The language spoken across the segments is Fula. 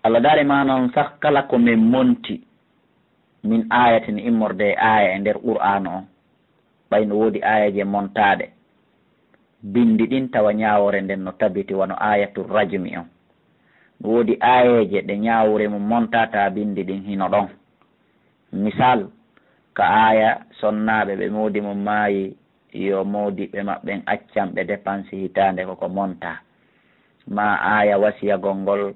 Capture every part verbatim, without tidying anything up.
Allah daali ma noon sah kala ko min monti min aayatin immorde e aaya e nder Qur'aana on, ɓay no woodi aayeeje montaaɗe, binndi ɗin tawa ñaawoore nden no tabiti wano aayatu rajmi on. No woodi aayeeje ɗe ñaawoore mum montataa, binndi ɗin hino ɗon. Misal, ka aaya sonnaaɓe ɓe moodi mum maayi, yo moodiɓɓe maɓɓen accan ɓe depansi hitaande ko ko montaa. Ma aaya wasiyagol ngol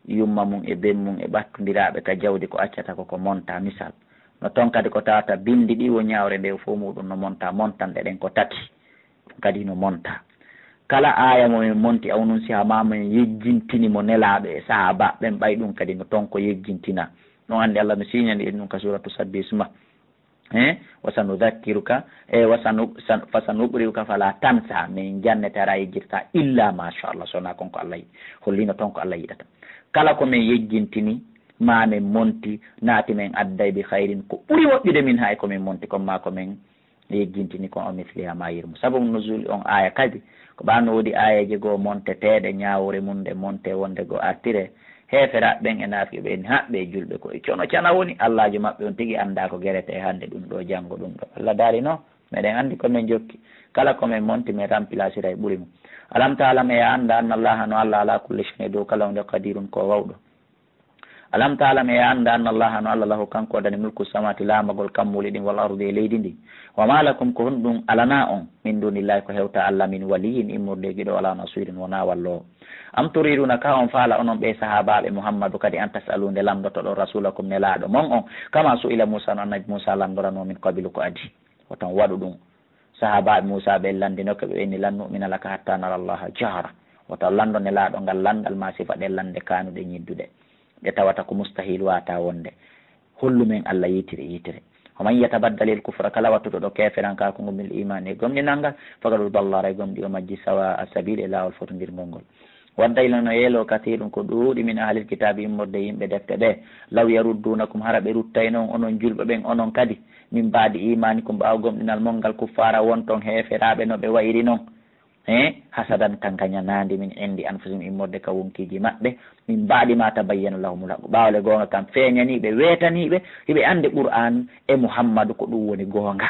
yumma mum e ben mum e ɓattundiraaɓe ka jawdi ko accata ko ko montaa. Misal, no ton kadi ko tawata binndi ɗi wo ñaawre nde fof muɗum no montaa, montanɗe ɗen ko tati. Ɗum kadi no montaa. Kala aaya mo min monti, aw nun siha ma min yejjintini mo nelaaɓe e sahaabaaɓe ɓen, ɓay ɗum kadi no ton ko yejjintinaa. Ɗum anndi Allah no siiñani en ɗum ka suuratu Sabbi Isma. Eh, wa sanudhakkiruka, eh, wa sanu-, san-, fa sanuqri'uka fala tansa. Min jannete hara yejjitata illa ma sha Allah, so wonaa kon ko Allah yi-, hollino ton ko Allah yiɗata. Kala ko min yejjintini, ma min monti, naati min adday bi khayrin, ko ɓuri moƴƴude min hay ko min monti, kon ma ko min yejjintini kon, o misliha ma yirmu. Sababu nuzul on aya kadi, ko ɓaano woodi ayaji goo monteteeɗe, ñaawore mum nde monte wonde goo artire, heeferaaɓe ɓen e naafiqe ɓen haɓɓe e julɓe ko e cono cana woni, Allaajo maɓɓe on tigi anndaa ko gerete e hannde ɗum ɗo, janngo ɗum ɗo. Allah daali no, meɗen anndi ko min jokki. Kala ko min monti, min rampilasiray ɓuri mum. Alam taalam, e a annda, anna Allaha no Allah ala kulli shay'in, e dow kala hunde, qadirun, ko wawɗo. Alam taalam, e a annda, anna Allaha no Allah lahu, kanko o dani mulku samawati, laamagol kammuuli ɗin, wal ardi, e leydi ndin. Wa ma lakum, ko honɗum alanaa on, min dunillahi, ko hewta Allah, min waliyyin, immorde e giɗo, wala nasirin, wonaa walloowo. Am turiduna, ka on faala onon ɓe sahaabaaɓe Muhammadu kadi, an tas'alu, nde landotoɗon rasulakum, nelaaɗo mon on, kama su'ila Muusa, no annabi Muusa landoranoo, min qabilu, ko adii? Wota on waɗu ɗum. Sahaabaaɓe Muusa ɓen landinoke ɓe, ɓe inni, lan nu'mina laka hatta nara Allaha jahra. Wota on lando nelaaɗo ngal landal ma sifa ɗen lande kaanuɗe ñidduɗe, ɗe tawata ko mustahil waata wonde. Hollu men Allah yiitiri yiitire. Wa man yatabaddalil kufra, kala wattuɗo ɗo keeferankaaku ngu, bil imaani, e gomɗinal ngal, faqad dalla, haray gomɗi o majji, sawa as-sabiil, e laawol fotondirngol ngol. Wadda, ila no yeeloo, kasiirun, ko ɗuuɗi, min ahlil kitaabi, immorde e yimɓe defte ɓe, law yarudduunakum, hara ɓe ruttayno on, onon julɓe ɓen, onon kadi, min ba'di iimaanikum, ɓaawo gomɗinal mon ngal, kuffaara, wonton heeferaaɓe no ɓe wa'iri non. Eh, hasadan, ka ngañanaandi, min indi anfusihim, immorde ka wonkiiji maɓɓe, min ba'di ma tabayyana lahumul haqqu, ɓaawo le goonga kan feeñanii ɓe, weetanii ɓe, hiɓe anndi Qur'aan e Muhammadu ko ɗum woni goonga.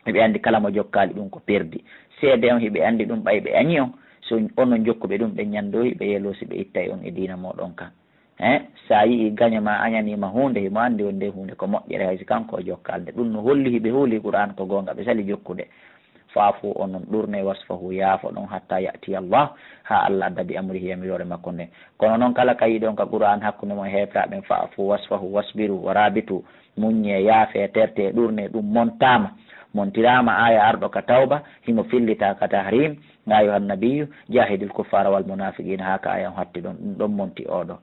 Hiɓe anndi kala mo jokkaali ɗum ko perdi. Seede on hiɓe anndi ɗum, ɓay ɓe añi on, so onon jokkuɓe ɗum, ɓe ñanndoo hiɓe yeloo si ɓe ittay on e diina mooɗon kan. Eh, si a yi'ii gaño ma añaniima huunde, himo anndi wonde huunde ko moƴƴere, hay si kanko o jokkaali nde. Ɗum no holli hiɓe huuli Qur'aan ko goonga, ɓe sali jokkude. Fa'fu, onon ɗuurnee, wasfahu, yaafoɗon, hatta ya'tiya Allah, haa Allah adda, bi amrihi, yamiroore makko nde. Kono non kala ka yiɗon ka Qur'aan hakkunde mon e heeferaaɓe ɓen, fa'fu, wasfahu, wasbiru, wa rabitu, muññee, yaafee, tertee, ɗuurnee, ɗum montaama. Montiraama aaya arɗo ka Tawba, himo fillita ka Tahrim, ya ayyuhan nabiyyu, jahidil kuffara wal munafiqina, haa ka aaya on hatti ɗon, ɗum ɗon monti oo ɗoo.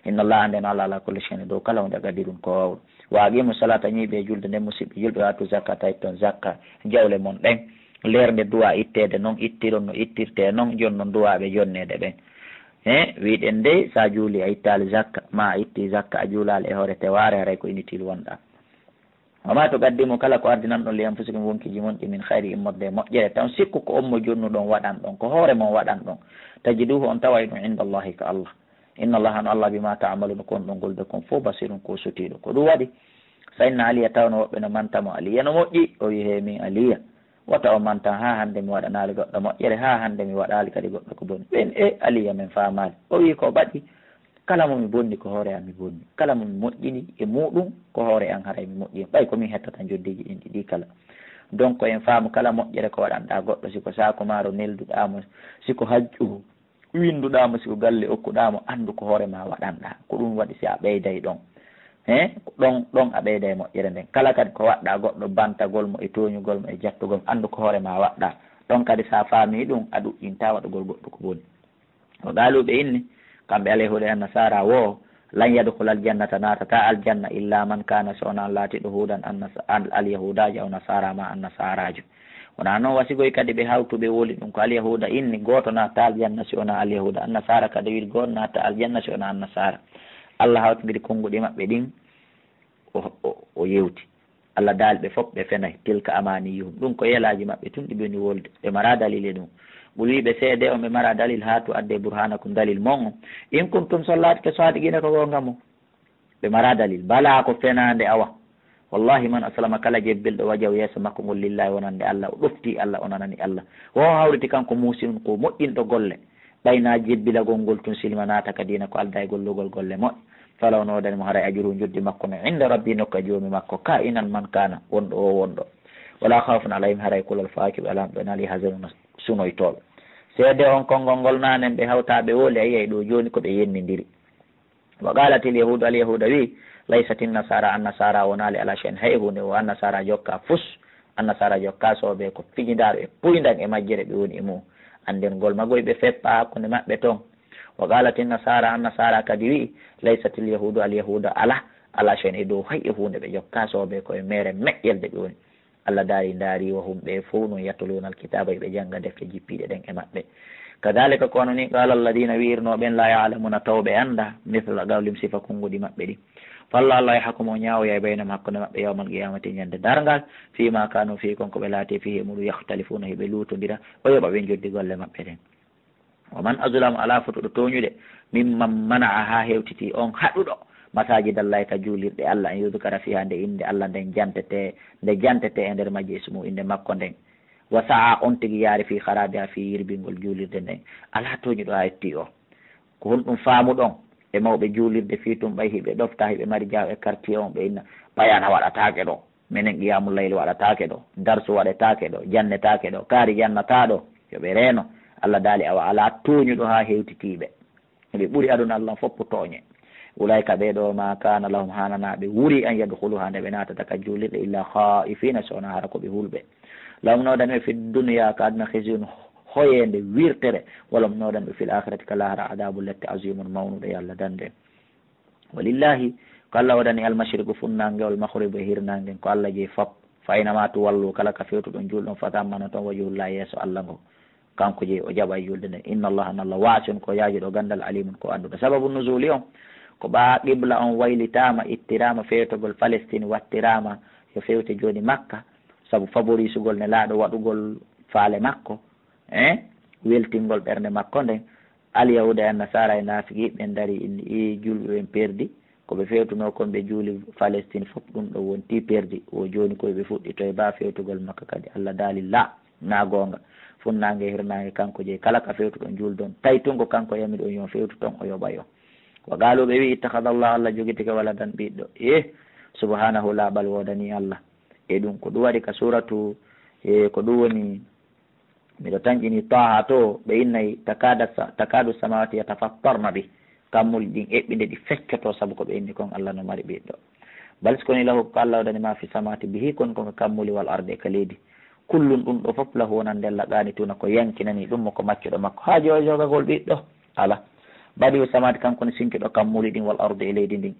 Inna Allah, anndeno Allah, ala kulli shay'in, dow kala huunde, qadirun, ko wawɗo. Wa aqimu salata, ñiiɓe e julde nden, musiɓɓe julɓe, wa atu zakata, itton zakka, jawle mon ɗen. Leernde duwa itteede non, ittiron no ittirtee non, jonnon duwaaɓe jonneede ɓen. He, wiɗen dey, sa juuli a ittaali zakka, ma a itti zakka, a juulaali e hoore tewaare, haray ko inutile wonɗaa. Wa ma tuqaddimu, kala ko ardinanɗon, li anfusikum, wonkiiji mon ɗi, min khayri, immorde e moƴƴere, tan sikku ko on mo jonnuɗon waɗanɗon, ko hoore mon waɗanɗon, tajiduhu, on taway ɗum, inda Allahi, ka Allah. Inna Allaha, no Allah, bima ta'maluna, ko on ɗon gollude kon fof, basirun, ko sutiiɗo. Ko ɗum waɗi, sa inna Aliya, tawno woɓɓe no manta mo, Aliya no moƴƴi, o wi'i, he min Aliya, wota o mantan, haa hannde mi waɗanaali goɗɗo moƴƴere, haa hannde mi waɗaali kadi goɗɗo ko boni. Ɓen e Aliya men faamaali. O wi'i, ko baɗi, kala mo mi bonni, ko hoore am mi bonni. Kala mo mi moƴƴini e muuɗum, ko hoore am haray mi moƴƴini. Ɓay ko min hettata njoddiiji ɗin ɗiɗi kala. Donc, en faamu kala moƴƴere ko waɗanɗaa goɗɗo, si ko saaku maaro nelduɗaa mo, si ko hajju winnduɗaa mo, si ko galle okkuɗaa mo, anndu ko hoore ma waɗanɗaa. Ko ɗum waɗi si a ɓeyday ɗon. He? Ko ɗon, ɗon a ɓeyday moƴƴere nden. Kala kadi ko waɗɗaa goɗɗo, bantagol mo e tooñugol mo e jattugol mo, anndu ko hoore ma waɗɗaa. Ɗon kadi sa faamii ɗum, a ɗuɗɗintaa waɗugol goɗɗo ko boni. O qaalu, ɓe inni, kamɓe Alyahuuda e Annasaara wo, lan yadkhula aljannata, naatataa aljanna, illa man kaana, si wonaa laatiiɗo huudan annas-, al-, alyahuudaajo aw nasaara ma annasaaraajo. Wonaa non wasigoy kadi ɓe hawtu ɓe woli ɗum ko Alyahuuda inni gooto naatataa aljanna si wonaa Alyahuuda, Annasaara kadi wiɗi gooto naatataa aljanna si wonaa Annasaara. Allah hawtindiri konnguɗi maɓɓe ɗin, o, o, o yewti. Allah daali ɓe fof ɓe fenay. Tilka amaniyuhum. Ɗum ko yelaaji maɓɓe tun ɗi ɓe woni wolde. Ɓe maraa dalili ɗum. Ɓuri ɓe seede on ɓe mara dalil, haatu adde burhanakum, dalil mon on. In kuntum, so laatike sadiqina ko goonga mo. Ɓe mara dalil. Bala ko fenaande awa. Wallahi man aslama kala jebbilɗo wajahu yeeso makko ngol lillahi wonande Allah, o ɗofti Allah, o nanani Allah. Wo hawriti kanko muhsinun ko moƴƴinɗo golle. Ɓay na jebbilagol ngol tun silma naata ka diina ko alda e gollugol golle moƴƴe. Falaw no woodani mo haray ajuru njoddi makko no inda rabbi nokka joomi makko ka inan man kana wonɗo o wonɗo. Wala khawfun alayhim haray kulol faaki ɓe alam ɓe nali hazanuna sunoytooɓe. Seede on konngol ngol nanen ɓe hawta ɓe woli a yiyay ɗo jooni ko ɓe yennindiri. Wa qalatil yahudu, al yahuda wi, laysati nasara, annasara wonaali ala shay'in hay hunde o annasara jokka fus. Annasara jokka sobe ko fijindaaɗo e puyndan e majjere ɓe woni e mum. Annden gol magoy ɓe feppa hakkunde maɓɓe ton. Wa qalatin nasara, annasara kadi wi, laysatil yahudu, al yahuda ala, ala shay'in e dow hay e hunde ɓe jokka sobe ko e mere meƴƴelde ɓe woni. Allah daari ndaari wa hum ɓe fow non yatluna alkitaba ɓe jannga defte jippiiɗe ɗen e maɓɓe. Kadhalika ko wano ni qala alladina wi'irno ɓen la ya'lamuna taw ɓe annda mithla qawlihim sifa konguɗi maɓɓe ɗi. Falla Allah yahkumu o ñaawoya e baynahum hakkunde maɓɓe yawmal qiyamati ñande darngal fima kanu fi kon ko ɓe laati fihi e muɗum yakhtalifuna hiɓe luutondira o yoɓa ɓe joddi golle maɓɓe ɗen. Wa man azlamu ala fotuɗo tooñude mimman mana'a ha hewtiti on haɗuɗo masajidallahi ka juulirɗe Allah an yudkara fiha nde innde Allah nden jantete nde jantete e nder majji ismu innde makko nden. Wa sa'a on tigi yaari fi kharabiha fi yirbingol juulirde nden. Ala tooñuɗo ha etti o. Ko honɗum faamuɗon e mawɓe juulirde fii tun ɓay hiɓe ɗofta hiɓe mari jaaw e quartier on ɓe inna ɓay ana waɗataake ɗo. Menen qiyamul layli waɗataake ɗo, darsu waɗetaake ɗo, jannetaake ɗo, kaari jannataa ɗo. Yo ɓe reeno. Allah daali awa alaa tooñuɗo haa hewtitii ɓe. Ɓe ɓuri aduna Allah on fof tooñe. Ulaa'ika ɓee ɗoo ma kaana lahum haananaa ɓe wuri an yadkhuluhaa nde ɓe naatata ka juulirɗe illa khaa'ifiina so wonaa hara ko ɓe hulɓe. Lahum no dani ɓe fi dunya ka aduna khizyun hoyeende wirtere, walahum no dani ɓe fil aakhirati ka laahara adaabu lette azimun mawnuɗo yo Allah dande. Walillahi, ko Allah waɗani almashriqu funnaange, wal maghribu e hirnaange, ko Allah jeyi fop. Fa aynama tuwallu, kala ka fewtuɗon juulɗon, fa thamma no ton wajhullahi yeeso Allah ngo. Kanko jeyi o jaɓa e juulde nden. Inna Allaha, no Allah waasi'un ko yaajuɗo ganndal, alimun ko annduɗo. Sababu nuzuli on, ko ɓaa qibla on waylitaama, ittiraama fewtogol Palestine, wattiraama yo fewte jooni Makka, sabu faborisugol nelaaɗo waɗugol faale makko, eh, weltingol ɓernde makko nden. Alyahuuda e Annasaara e naafiqi ɓen ndarii inni, ii, julɓe ɓen perdi. Ko ɓe fewtunoo kon ɓe juuli Palestine fof, ɗum ɗon wontii perdi. Wo jooni koy ɓe fuɗɗitoo e baa fewtugol Makka kadi. Allah daali, laa, naa goonga. Funnaange e hirnaange kanko jeyi. Kala ka fewtuɗon juulɗon, taytungo kanko yamiɗon yo on fewtu ton, o yoɓay on. Wa qaalu, ɓe wi'i, ittakhadha Allahu, Allah jogitike waladan ɓiɗɗo. Eh, subhaanahu, laaɓal woodanii Allah. E ɗum, ko ɗum waɗi ka suuratu, e ko ɗum woni Miɗo tanƴini Taaha to, ɓe innay, takaada sa-, takaadu samawati yatafattarna bih, kammuuli ɗin eɓɓinde ɗi feccoto sabu ko ɓe inni kon Allah no mari ɓiɗɗo. Bal si koni lahu ko Allah waɗani ma fi samawati bihi kon ko ka kammuuli wal ardi e ka leydi. Kullun ɗum ɗo fof lahu wonande Allah qanituna ko yankinani ɗum mo ko maccuɗo makko. Haa joyo jogagol ɓiɗɗo? Ala. Badi'u samawati kanko ni sincuɗo kammuuli ɗin wal ardi e leydi ndin.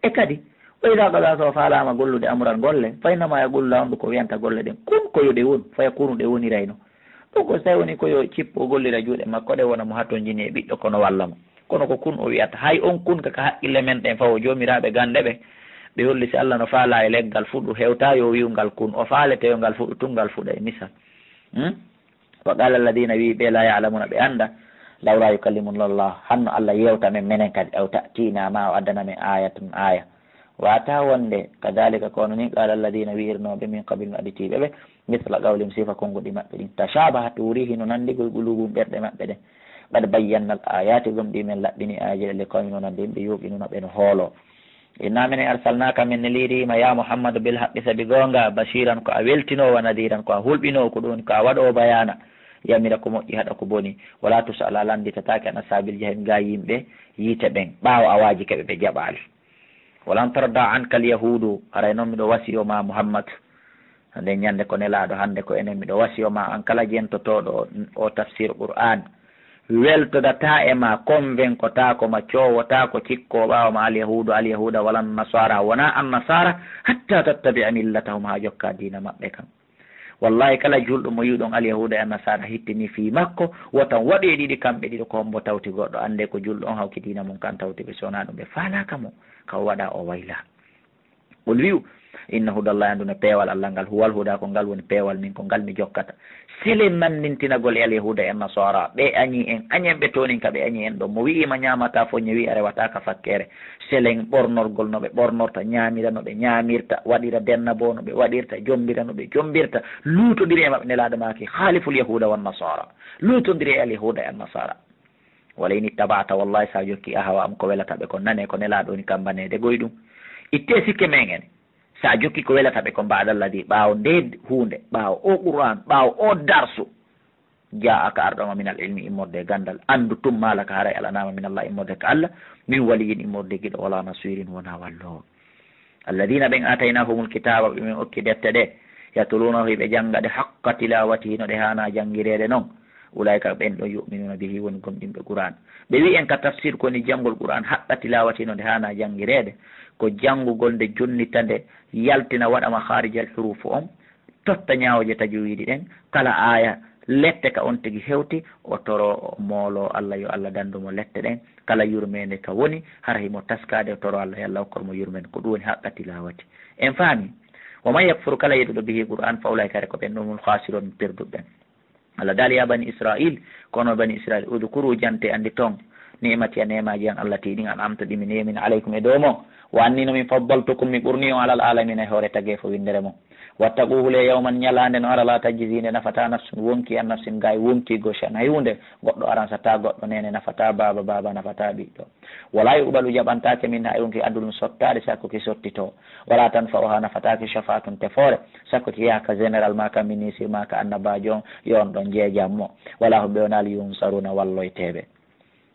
E kadi, wa idha qada so faalaama gollude amuran golle, fa innama yaqulu lahu, ko wiyanta golle ɗen, kun ko yo ɗe won, fa yakunu ɗe wonirayno. Ɗum ko so tawi woni ko yo cippo gollira juuɗe makko ɗe wona mo hatonjini e ɓiɗɗo kono walla mo. Kono ko kun o wiyata. Hay on kun ka, ka haqqille men ɗen fawo joomiraaɓe gannde ɓe, ɓe holli si Allah no faalaa e leggal fuɗu hewta yo wi'u ngal kun, o faalete yo ngal fuɗu tun ngal fuɗa e misal. Hmm? Wa qala alladhina, wi'i ɓe, la ya'lamuna, ɓe annda, lawla yukallimuna Allah, hanno Allah yewta men menen kadi, aw ta'tina ma, o addana men ayatun, aya. Wata wonde, kadhalika, kono ni qala alladhina, wi'irnoɓe, min qablihim, aditiɓe ɓe, mithla qawlihim, sifa konguɗi maɓɓe ɗin, tashabahat, wuri hino nandigol qulubum, ɓerɗe maɓɓe ɗen. Qad bayyana al ayati, gomɗi men laɓɓini ayaji ɗe, li qawmin, wonande yimɓe, yuqinuna, ɓe no hoolo. Inna minen arsalnaka, min neliriima, ya Muhammadu, bil haqqi, sabi goonga, bashiran, ko a weltinoowo, wa nadhiran, ko a hulɓinoowo, ko ɗum woni ko a waɗoowo bayaana, yamira ko moƴƴi, haɗa ko boni. Wala tus'al, a lannditataake, an ashaabil jahim, gaa yimɓe yiite ɓen, ɓaawo a waajike ɓe, ɓe jaɓaali. Walan tarda anka al yahuudu, haray noon miɗo wasiyo ma Muhammad, Nden ñande ko nelaaɗo hannde ko enen, miɗo wasiyo ma an kala jentotooɗo o, o tafsir Qur'aan. Weltodataa e ma, konvenkotaako ma, coowotaako, cikkoo ɓaawo ma, alyahuudu, alyahuuda, wala nasaara, wonaa annasaara, hatta tattabi'a millatahum, haa jokkaa diina maɓɓe kan. Wallahi, kala juulɗo mo yi'uɗon alyahuuda e annasaara hittini fii makko, wotan waɗu e ɗiɗi kamɓe ɗiɗo, ko hombo tawti goɗɗo, anndee ko juulɗo on hawki diina mum kan tawti ɓe, si wonaa ɗum ɓe faalaaka mo, ka o waɗa o wayla. Qul, wi'u, inna hudallahi, anndu no peewal Allah ngal, huwal huda, ko ngal woni peewal min, ko ngal mi jokkata. Selen nannintinagol e alyahuda e nasara, ɓe añi en, añen ɓe toonin ka ɓe añi en ɗon. Mo wi'ima ñaamata foññe, wi'a rewata ka fakkere. Selen ɓornorgol no ɓe ɓornorta, ñaamira no ɓe ñaamirta, waɗira denna bo no ɓe waɗirta, jombira no ɓe jombirta, luutondiri e maɓɓe. Nelaaɗo maaki, khaliful yahuda wan nasara, luutondiri e alyahuda e annasara. Wala in ittaba'ta, wallahi, sa jokki, ahwa'ahum, ko welata ɓe kon, nane ko Nelaaɗo woni kambaneede goy ɗum. Itte sikke men en. Sa jokki ko welata ɓe kon, ba'da alladhi, ɓaawo nde huunde, ɓaawo o Qur'an, ɓaawo o darsu, ja'aka, arɗoma, minal ilmi, immorde e gandal, andu tun, ma laka, haray alanama, minallahi, immorde ka Allah, min waliyyin, immorde giɗo, wala nasirin, wona walloowo. Alladhina, ɓen, ataynahumul kitaba, ɓe min okki defte ɗe, yatlunahu, ɓe janga ɗe, haqqa tilawatihi, no ɗe haana jangireede non. Ulaika, ɓen ɗon, yu'minuna bihi, woni gomɗinɓe Qur'an. Ɓe wi'i en ka tafsir ko ni jangol Qur'an haqqa tilawatihi, no nde haana jangireede, ko jangugol nde jonnita nde, yaltina, waɗa makharijal hurufu on, totta ñaawooje tajwiidi ɗen, kala aaya, lette ka on tigi hewti, o toro, o moolo Allah, yo Allah dandu mo lette ɗen, kala yurmeende ka woni, hara himo taskaade, o toro Allah, yo Allah okkor mo yurmeende, ko ɗum woni haqqa tilawati. En faami? Wa man yakfur, kala yeɗuɗo, bihi, Qur'an, fa ulaika, ko ɓen ɗum, hum khasirun, perduɓe ɓen. Allah daali, ya bani Israil, kono bani Israil, udkuru, jante, andi ton, ni'mati, a neemaaji an, allati, ɗin, an'amtu, ɗi mi neemini, alaykum, e dow mon, wa anni, no min faddaltukum, mi ɓurni on, alal alamina, e hoore tageefo winndere mon. Wattaqu, hule, yawman, ñalaande no ara, la tajzi, nde nafata, nafsun, wonki an nafsin, gay wonki goo, shay'an, hay huunde, goɗɗo aransata goɗɗo, neene nafata baaba, baaba nafata ɓiɗɗo. Wala yuqbalu, jaɓantaake, minha, e wonki, adlun, sottaade, sakko ki sottito. Wala tanfa'uha, nafataake, shafa'atun, tefoore, sakko ki yaha ka général, ma ka ministre, ma ka annabaajo on, yo on ɗon jeejammo. Wala hum, ɓe wonaali, yunsaruna, walloyteeɓe.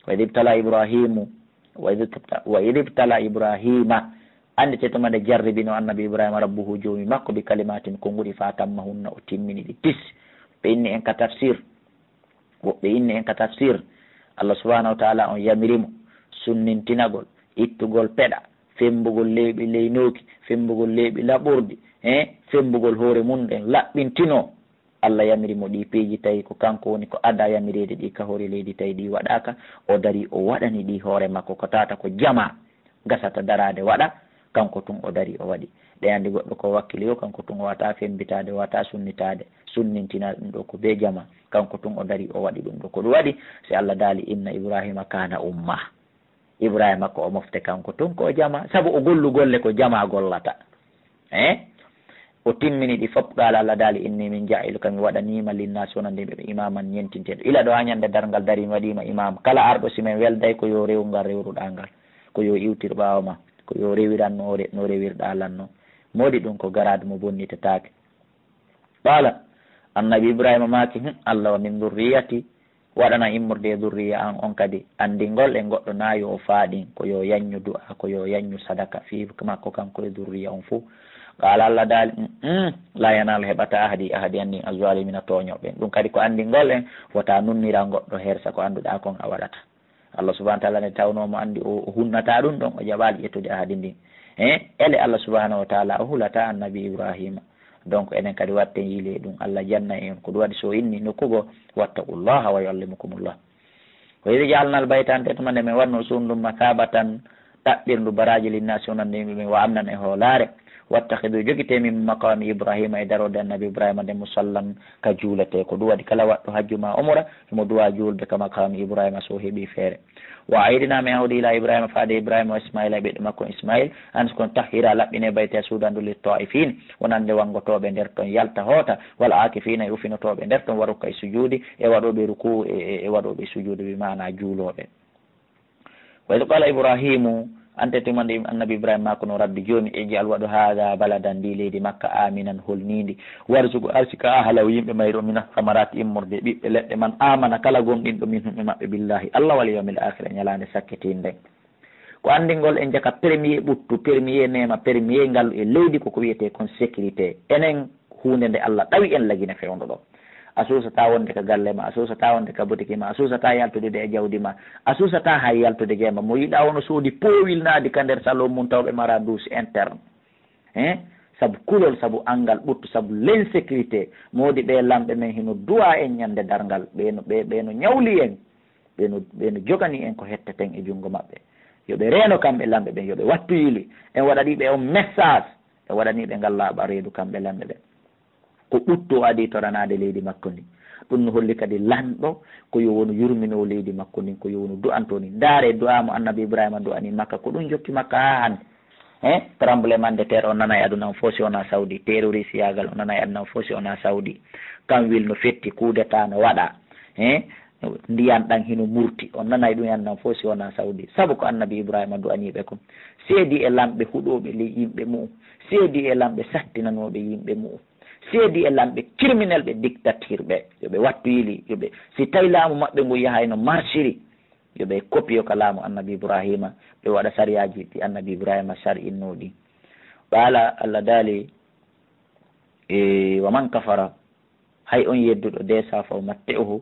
Wa idh ibtala Ibrahimu, wa idh ibta-, wa idh ibtala Ibrahima, anndi te tuma nde jarribino annabi Ibrahima rabbuhu, joomi makko, bi kalimatin, konguɗi, fa atammahunna, o timmini ɗi tis. Ɓe inni en ka tafsir, woɓɓe inni en ka tafsir, Allah subhanahu wa ta'ala on yamiri mo sunnintinagol, ittugol peɗa, fembugol leeɓi leynooki, fembugol leeɓi laɓorɗi, eh, fembugol hoore mum ɗen, laɓɓintino. Allah yamiri mo ɗi piiji, tawi ko kanko woni ko ada yamireede ɗi ka hoore leydi, tawi ɗi waɗaaka, o dari o waɗani ɗi hoore makko, ko tawata ko jama gasata daraade waɗa, kanko tun o dari o waɗi. Ɗe anndi goɗɗo ko wakkili o, kanko tun o wata fembitaade, o wata sunnitaade, sunnintina ɗum ɗo ko be jama, kanko tun o dari o waɗi ɗum ɗo. Ko ɗum waɗi, si Allah daali, inna Ibrahima kana umma. Ibrahima ko o mofte kanko tun ko o jama, sabu o gollu golle ko jama gollata. Eh? O timmini ɗi fop, qaala, Allah daali, inni, min jaa'iluka, mi waɗaniima, linnaasi, wonande yimɓe ɓe, imaaman, ñentinteeɗo. Ila ɗo haa ñande darngal dari, mi waɗiima imaam. Kala arɗo, si men welday, ko yo rewu ngal rewruɗaa ngal, ko yo iwtir ɓaawo ma, ko yo rewiran no re-, no rewirɗaa lan no. Moodi ɗum ko garaad mo bonnitetaake. Qaala, annabi Ibrahima maaki, hum, Allah wa min dhurriyati, waɗana immorde e dhurriya an on kadi. Anndingol e goɗɗo na yo o faaɗin, ko yo yanñu du'a, ko yo yanñu sadaka fii makko kanko e dhurriya on fuu. Qaala, Allah daali, mm, mm, la yanaala, heɓata, ahadi, ahadi an ndin, azzalimina, tooñooɓe. Ɗum kadi ko anndingol en, wota nunnira goɗɗo hersa ko annduɗaa kon a waɗata. Allah subhanahu wa ta'ala ne tawno mo anndi o, o hunnata ɗum ɗon, o jaɓaali ƴettude ahadi ndin. Eh, ele Allah subhanahu wa ta'ala o hulata annabi Ibrahima. Donc, enen kadi watten yiile ɗum, Allah janna en ko ɗum waɗi so inni nokku goo, wattaqullaha wa yuallimukumullah. Wa idh ja'alna al-bayta, ante tuma nde men waɗno suudu ndun, mathabatan, ɗaɓɓirndu, baraaji, linnaasi, wonande yimɓe ɓen, wa amnan, e hoolaare. Wattakhidu, jogite, min maqami Ibrahima, e darorde annabi Ibrahima nden, musallan, ka juulete. Ko ɗum waɗi kala waɗɗo hajju ma umra, himo duwa juulde ka maqami Ibrahima so heɓi feere. Wa ahdina, min ahdi, ila Ibrahima, faade Ibrahima, wa Ismaila, e ɓiɗɗo makko Ismail, an kon tahhira, laɓɓine, baytiya, suudu an ndun, lit-ta'ifin, wonande wangotooɓe nder ton, yalta hoota, wal akifina, e ufinotooɓe nder ton, wa rukka'i sujudi, e waɗooɓe ruku, e, e, e waɗooɓe sujudu, bi maana juulooɓe. Wa idh qala Ibrahimu, ante tuma nde annabi Ibrahima maakuno, rabbi, joomi, ij'al, waɗu, hadha baladan, ndi leydi Makka, aminan, holniindi, warzuq, arsika, ahlahu, yimɓe mayri on, mina samarati, immorde ɓiɓɓe leɗɗe, man amana, kala gomɗinɗo, minhum, e maɓɓe, billahi, Allah, wal yawmil akhir, e ñalaande sakkitiinde. Ko anndingol en jaka premier ɓuttu, premier neema, premier ngalu e leydi, ko ko wiyetee kon sécurité. Enen, huunde nde Allah ɗawi en lagine fewndo ɗo. A suusataa wonde ka galle ma, a suusataa wonde ka botiki ma, a suusataa yaltude e jawdi ma, a suusataa hay yaltude geema. Mo yiɗaa wano soodi poowil naadi ka nder salon mum taw ɓe mara douche interne. Hein? Sabu kulol, sabu anngal ɓuttu, sabu l'insécurité. Moodi ɓe lamɓe men hino duwa en ñande darngal. Ɓe no, ɓe, ɓe no ñawli en. Ɓe no, ɓe no jogani en ko hetteten e junngo maɓɓe. Yo ɓe reeno kamɓe lamɓe ɓen, yo ɓe wattu yili. En waɗani ɓe on message. O waɗanii ɓe ngal laaɓa reedu kamɓe lanɓe ɓe. Ko ɓuttu o adii toranaade leydi makko ndi. Ɗum no holli kadi lanɗo ko yo wonu yurminoo leydi makko ndin, ko yo wonu du'antoo ndi. Ndaaree du'aa mo Annabi Ibrahima du'anii Makka, ko ɗum jokki Makka haa hannde. Hein? Tremblement de terre o nanaa e aduna on fof si wonaa Saudi. Terroriste yaagal o nanaa e aduna on fof si wonaa Saudi. Kam wil no fetti, coup d'état no waɗaa. Hein? Ndiyan ɗan hino murti, on nanay ɗum yan nan fof si wonaa Saudi. Sabu ko Annabi Ibrahima du'anii ɓe kon. Seedi e lamɓe huɗooɓe ley yimɓe mu'um. Seedi e lamɓe sattinanooɓe yimɓe mu'um. Seedi e lamɓe criminel ɓe dictature ɓe. Yo ɓe wattu yili, yo ɓe, si tawi laamu maɓɓe ngu yahayno marchiri, yo ɓe copiyo ka laamu Annabi Ibrahima, ɓe waɗa sariyaaji ɗi Annabi Ibrahima sari'innoo ɗin. Ɓaala Allah daali, e, "Wa man kafara", hay on yedduɗo de, "sa fa umatti'uhu",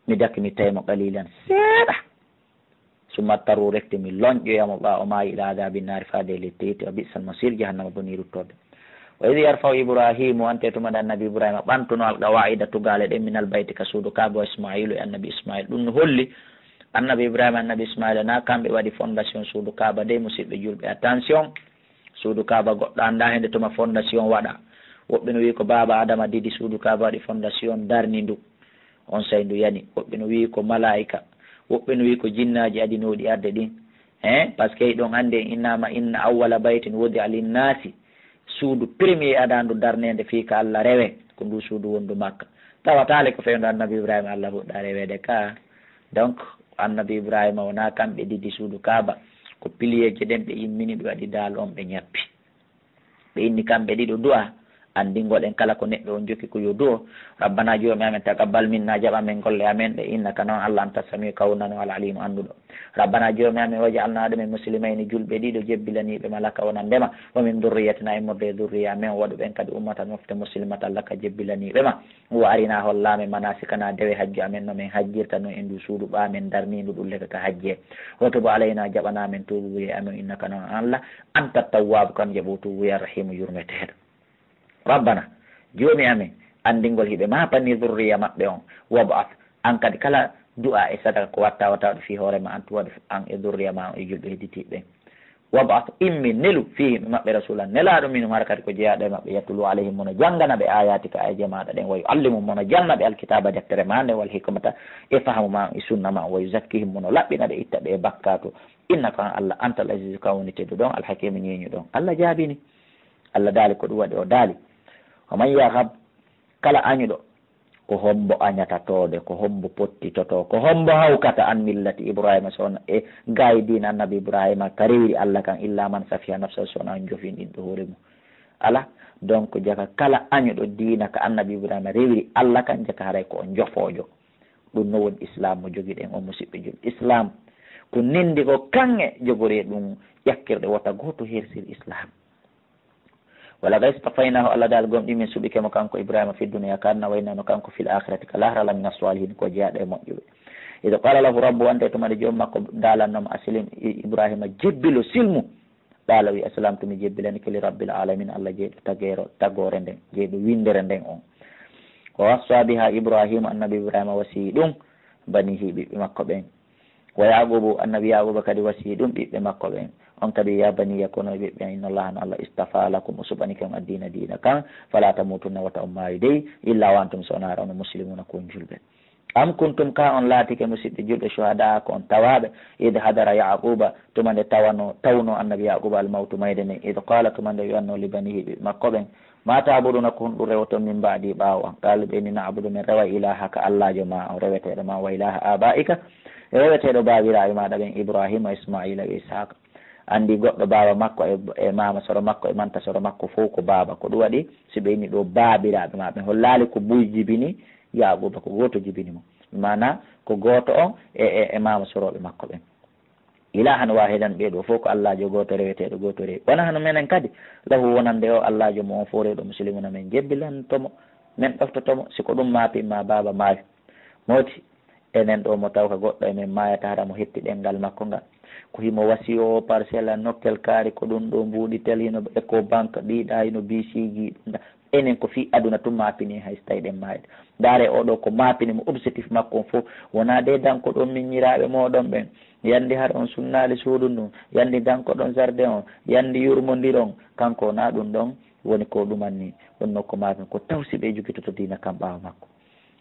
mi dakmitay mo qalilan, seeɗa. "Summa adtarruhu", refti mi lonƴoya mo ɓaawo maayi, "ila adhabi nnaari", faade e lette yiite, "wa bi'sal masiir", jahannama bonii ruttorde. "Wa idh yarfa'u Ibrahimu", ante tuma nde Annabi Ibrahima ɓantuno "al qawa'ida", tugaale ɗen, "minal bayti", ka suudu Kaaba, "wa Isma'ilu", e Annabi Ismail. Ɗum no holli Annabi Ibrahima, Annabi Ismaila, na kamɓe waɗi fondation suudu Kaaba de, musidɓe julɓe. Attention, suudu Kaaba goɗɗo anndaa hende tuma fondation waɗa. Woɓɓe no wi'i ko baaba Adama didi suudu Kaaba, waɗi fondation, darni ndu. On say ndu yani. Woɓɓe no wi'i ko malaa'ika. Woɓɓe no wi'i ko jinnaaji adinooɗi arde ɗin. Hein? Parce que ɗon anndi en innaama, "Inna awwala baytin wudi'a linnaasi", suudu premier adaandu darneende fii ka Allah rewe, ko ndu suudu wondu Makka. Tawataale ko fewndo Annabi Ibrahima Allah fuɗɗa reweede ka. Donc, Annabi Ibrahima wonaa kamɓe didi suudu Kaaba, ko piliyeeje ɗen ɓe immini, ɓe waɗi daal on, ɓe ñappi. Ɓe inni kamɓe ɗiɗo du'a, anndingol en kala ko neɗɗo on jokki ko yo du'o. "Rabbana", Joomi amen, "taqabbal minna", jaɓ amen golle amen ɗe, "innaka", non Allah, "anta samiu", ko a wonano Al Alimu annduɗo. "Rabbana", Joomi amen, "waj'alna", ɗum en, "muslimayni", julɓe ɗiɗo jebbilaniiɓe ma, "laka", wonande ma, "wa min dhurriyyatina", immorde e dhurriya amen, "waɗu ɓen kadi ummatan", mofte, "muslimatan", laka, jebbilaniiɓe ma. "Wa arina", holla amen, "manasikana", dewe hajju amen, no men hajjirta non e ndu suudu ɓaa men darniindu ɗum leka ka hajje. "Wa tub alayna", jaɓana men tuubuye amen, "innaka", non Allah, "anta tawwaabu", kan jaɓo tuubuye, "arrahimu", yurmeteeɗo. "Rabbana", Joomi amen, anndingol hiɓe ma bani, dhurriya maɓɓe on, "wab'ath", an kadi kala du'a e sadaka ko watta, watta ɗum fii hoore ma, an tun waɗu an e dhurriya ma on e julɓe hedditiiɓe ɓen. "Wab'ath", immi, nelu, "fiihim", e maɓɓe, "rasulan", nelaaɗo, "minhum", hara kadi ko jeyaaɗo e maɓɓe, "yatlu alayhim", mono janngana ɓe, "ayatika", aayeeje maaɗa ɗen, "wa yu'allimuhum", mono janna ɓe, "alkitaaba", deftere ma nden, "wal hikmata", e fahamu ma e sunna ma, "wa yuzakkihim", mono laɓɓina ɓe, itta ɓe e bakkaatu. "Innaka", an Allah, "antal azizu", kan woni tedduɗo on, "al hakimu", ñeeñuɗo on. Allah jaabini. Allah daali ko ɗum waɗi, o daali, "Wa man yarghab", kala añuɗo, ko hombo añata toode, ko hombo pottitotoo, ko hombo hawkata, "an millati Ibrahima", so wonaa e gaayi diina Annabi Ibrahima ka rewiri Allah kan, "illa man safiha nafsahu", so wonaa on jofinɗinɗo hoore mum. Ala, donc, jaka kala añuɗo diina ka Annabi Ibrahima rewiri Allah kan, jaka haray ko on jofoojo. Ɗum no woni Islam mo jogiɗen on, musiɓɓe julɓe. Islam ko nindi ko kanŋe jogori e ɗum ƴakkirɗe, wota gooto hersir Islam. "Wa laqad istafaynaahu", Allah daal gomɗii min suɓike mo kanko Ibrahima, "fi dunya", ka aduna, "wa innahu", no kanko, "fil akhirati", ka lahara, "la mina salihin", ko jeyaaɗo e moƴƴuɓe. "Idh qala lahu rabbuhu", ante tuma nde joom makko daalanno mo, "aslim", I-, Ibrahima, jebbilo, silmu. "Qala", wi, "aslamtu", mi jebbilanike, "li rabbil alamin", Allah jeyɗo tageero, tagoore nden, jeyɗo winndere nden on. "Wa wassa biha Ibrahima", Annabi Ibrahima wasiyii ɗum, "banihi", ɓiɓɓe makko ɓen. "Wa Yaqubu", Annabi Yaquba kadi wasiyii ɗum ɓiɓɓe makko ɓen. On kadi, "Ya baniya", kono e ɓiɓɓe an, "inna Allaha", no Allah, "istafa lakum", o suɓanike on addiina, diina kan, "fala tamutunna", wata on maayu dey, "illa wa antum", so wonaa on muslimuna, ko on julɓe. "Am kuntum", ka on laatike, musiɓɓe julɓe, "shuhada", ko on tawaaɓe, "id hadara Yaquba", tuma nde tawano, tawno Annabi Yaquba al mawtu, mayde nden, "id qala", tuma nde wi'anno, "li banihi", ɓiɓɓe makko ɓen, "ma ta'buduna", ko honɗum rewoton, "min ba'di", ɓaawo an? Qalu, ɓe inni, "na'budu", min reway, "ilahaka", Allaajo ma on, reweteeɗo ma, "wa ilaha abaika", e reweteeɗo baabiraaɓe maaɗa ɓen, Ibrahima, Ismaila, e Ishaqa. Anndi goɗɗo baaba makko e, e maama soro makko e manta soro makko fow ko baaba. Ko ɗum waɗi si ɓe inni ɗo baabiraaɓe ma ɓen, hollaali ko buy jibini Yaquba, ko gooto jibini mo. Maana ko gooto on e, e, e maama sorooɓe makko ɓen. Ilahan wahidan, ɓee ɗoo fof ko Allaajo gooto, reweteeɗo gooto rewi. Wa nahnu, menen kadi, lahu, wonande o Allaajo mo on fof rewɗo, muslimuna, men jebbilanto mo, men ɗoftoto mo. Si ko ɗum maapi ma baaba maayo, mooti enen ɗoo mo taw ka goɗɗo e men maayata hara mo hetti ɗemngal makko ngal. Ko himo wasiyoo parcelle, nokkel kaari, ko ɗum ɗoo mbuuɗi tel, hino Ecobank, ɗiiɗa, hino B C G, ɗum ɗa. Enen ko fii aduna tun maapini, hay so tawi ɗen maayde. Ndaare oo ɗoo ko maapini mo, objectif makko on fof wonaa de dankoɗon miñiraaɓe mooɗon ɓen. Yandi hara on sunnaali suudu ndun, yandi dankoɗon jardin on, yandi yurmondiron. Kanko wonaa ɗun ɗon woni ko ɗumanni. Wonno ko maapini ko taw si ɓe jogitoto diina kan ɓaawo makko.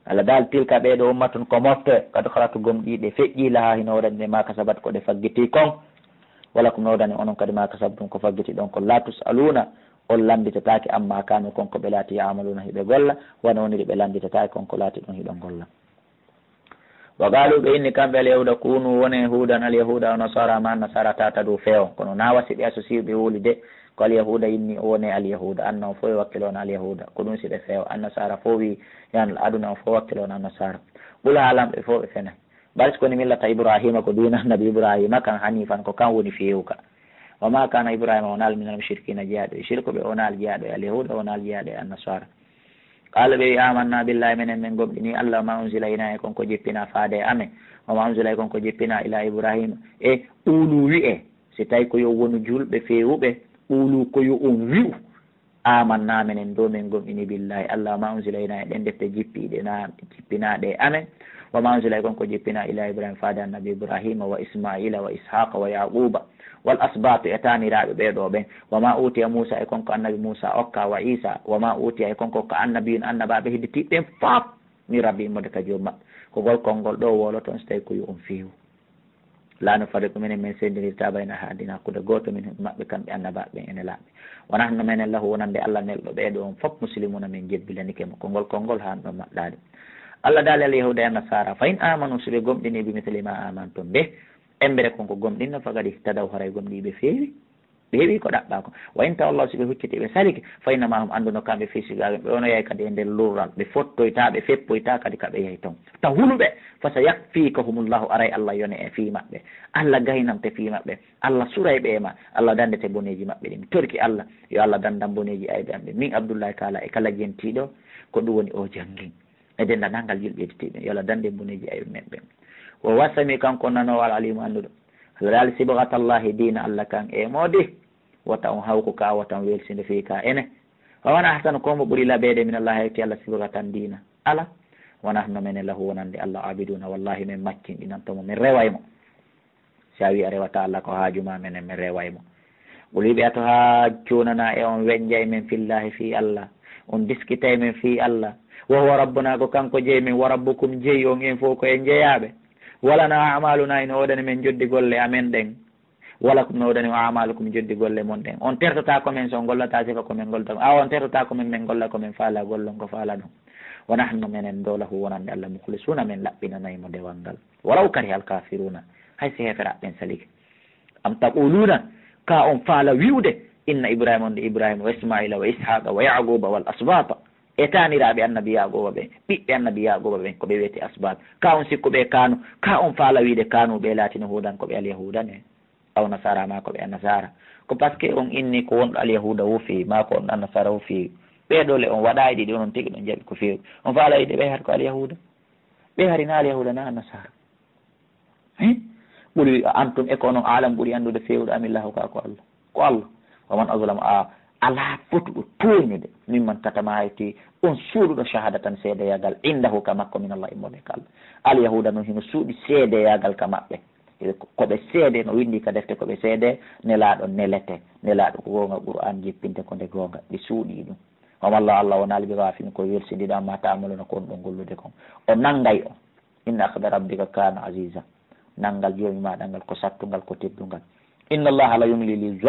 Allah daal tilka ɓee ɗoo ummatun ko mofte, kad khalat gomɗii ɗe feƴƴii lahaa hino woodani ɗe ma kasabat ko ɗe faggitii kon. Walakum no woodani onon kadi ma kasabtum ko faggitii ɗon kon. La tus'aluuna on lannditataake amma kaanu kon ko ɓe laati ya'maluuna hiɓe golla, wano woniri ɓe lannditataake kon ko laati ɗon hiɗon golla. Wa qaalu ɓe inni kamɓe alyahuuda kunu wone huudan alyahuuda wa nasaara ma nasaara tahtadu feewo. Kono na wasi ɓe associé ɓe wuli de ko alyahuuda inni o wone alyahuuda, anna on fof e wakkilo on alyahuuda, ko ɗum si ɓe feewo. Annasaara fof wi yan aduna on fof wakkilo on annasaara. Ɓula haalan ɓe fof ɓe fena. Bal si koni millata Ibrahima ko diina annabi Ibrahima kan hanifan ko kan woni feewuka. Wa ma kana Ibrahima wonaali minal mushrikina jeyaaɗo e shirku ɓe wonaali jeyaaɗo e alyahuuda wonaali jeyaaɗo e annasaara. Qaala ɓe wi amanna billahi menen min gomɗini Allah wa ma unzila ina e kon ko jippina faade e amen. Wa ma unzila e kon ko jippina ila Ibrahima. E ɓuulu wi'e si tawi ko yo wonu julɓe feewuɓe ɓuulu ko yo on wi'u. Amanna menen do min gomɗini billahi Allah wa ma unzila ina e ɗen defte jippiɗe na jippinaaɗe e amen. Wa ma unzila e kon ko jippina ila Ibrahima faade annabi Ibrahima wa Ismaila wa Ishaqa wa Yaquba wal asbatu e taaniraaɓe ɓee ɗoo ɓen. Wa ma utiya Musa e kon ko annabi Musa okka wa Isa wa ma utiya e kon ko ka annabiyun annabaaɓe hidditiiɓe ɓen fop min rabbi immorde ka joom maɓɓe. Ko ngol konngol ɗoo woloton so tawi ko yo on feewu. La nufarriqu minen min sendinirta bayna ahadin hakkunde gooto min maɓɓe kamɓe annabaaɓe ɓen ene laaɓi. Wa nahnu menen lahu wonande Allah nelɗo ɓee ɗoo on fop muslimuna min jebbilanike mo. Ko ngol konngol haan ɗon maɗɗaade. Allah daali al yahuuda e annasaara fa in amanu si ɓe gomɗini bi misli ma amantum bih. Embere kon ko gomɗinno faqad ihtadaw haray gomɗii ɓe feewi. Ɓe heɓi ko ɗaɓɓaa ko. Wa in tawallaw si ɓe hucciti ɓe salike fa innama hum annduno kamɓe fii shiqaqin ɓe wonoyay kadi e nder lurral ɓe fottoyta ɓe feppoyta kadi ka ɓe yahi ton. Ta huluɓe fa sayakfikahumullahu aray Allah yone e fii maɓɓe. Allah gaynante fii maɓɓe. Allah suray ɓe e ma. Allah dandete boneeji maɓɓe ɗin. Mi torki Allah yo Allah dandan boneeji ayɓe am ɓe. Min Abdullahi Kaala e kala jentiiɗo ko ɗum woni o janngin. E denndaangal julɓe heɗitiiɓe, yo Allah danndu en boneeji ayɓe men ɓen. Wa huwa samiu, kanko nanoowo, al alimu, annduɗo. Allah daali sibgatallahi, diina Allah kan e moodi. Wota on hawku ka, wota on welsinde fii ka ene. Wa man ahsanu, ko mo ɓuri labeede, min Allahi, hewti Allah, sibgatan, diina. Ala. Wa nahnu, menen, lahu, wonande Allah, abiduna, wallahi, min maccinɗinanto mo, min reway mo. Si a wi'i a rewata Allah ko haaju ma, menen mi reway mo. Qul wi'e ɓe, atuhajjunana, e on wenjay men fillahi fii Allah, on diskitay men fii Allah. Wa huwa rabbuna, ko kanko jeyi men, wa rabbukum, jeyi on, en fof ko en jeyaaɓe. Wa lana a'maluna, ina woodani men joddi golle amen ɗen. Wa lakum, no woodani on a'malukum, joddi golle mon ɗen. On tertotaako men so on gollataa sifa ko men gollata, awa on tertotaako men, men golla ko men faala, gollon ko faalaɗon. Wa nahnu, menen ɗo, lahu, wonande Allah, mukhlisuna, men laɓɓinanay mo dewal ngal. Walaw karihal kafiruna, hay si heeferaaɓe ɓen salike. Am taquluna, ka on faala wi'ude, inna Ibrahima, wonde Ibrahima, wa Ismaila, wa Ishaqa, wa Yaquba, wal asbata, e taaniraaɓe annabi Yaquba ɓen, ɓiɓɓe annabi Yaquba ɓen, ko ɓe wi'ete asbat. Ka on sikku ɓe kanu, ka on faala wi'ude kanu ɓe laatino hudan ko ɓe alyahuda ne, aw nasara ma ko ɓe annasara. Ko parce que on inni ko wonɗo alyahuda wo feewi, ma ko wonɗo annasara wo feewi. Ɓee ɗo le on waɗa e ɗiɗi, onon tigi ɗon jaɓi ko feewi. On faala wi'ude ɓe hari ko alyahuda. Ɓe hari na alyahuda na annasara. Hein? Ɓuri a antum e ko onon aalam ɓuri anndude feewuɗo amillahu ka ko Allah. Ko Allah. Wa man azlamu, a alaa fotuɗo tooñude, mimman katama hayti on suuɗuɗo shahadatan seedeyagal indahu ka makko min Allah immorde ka Allah. Alyahuda no hino suuɗi seedeyagal ka maɓɓe. Ko ɓe seede no windi ka defte ko ɓe seede, nelaaɗo nelete. Nelaaɗo ko goonga Qur'an jippinte ko nde goonga. Ɓe suuɗi ɗum. Wa ma Allah, Allah wonaali bi ghafilin ko welsindiɗo amma ta'maluna ko on ɗon gollude kon. O nanngay on. Inna akhda rabbika kana aziza. Nanngal joomi maɗa ngal ko sattungal, ko teddungal. Inna Allaha la yumli lil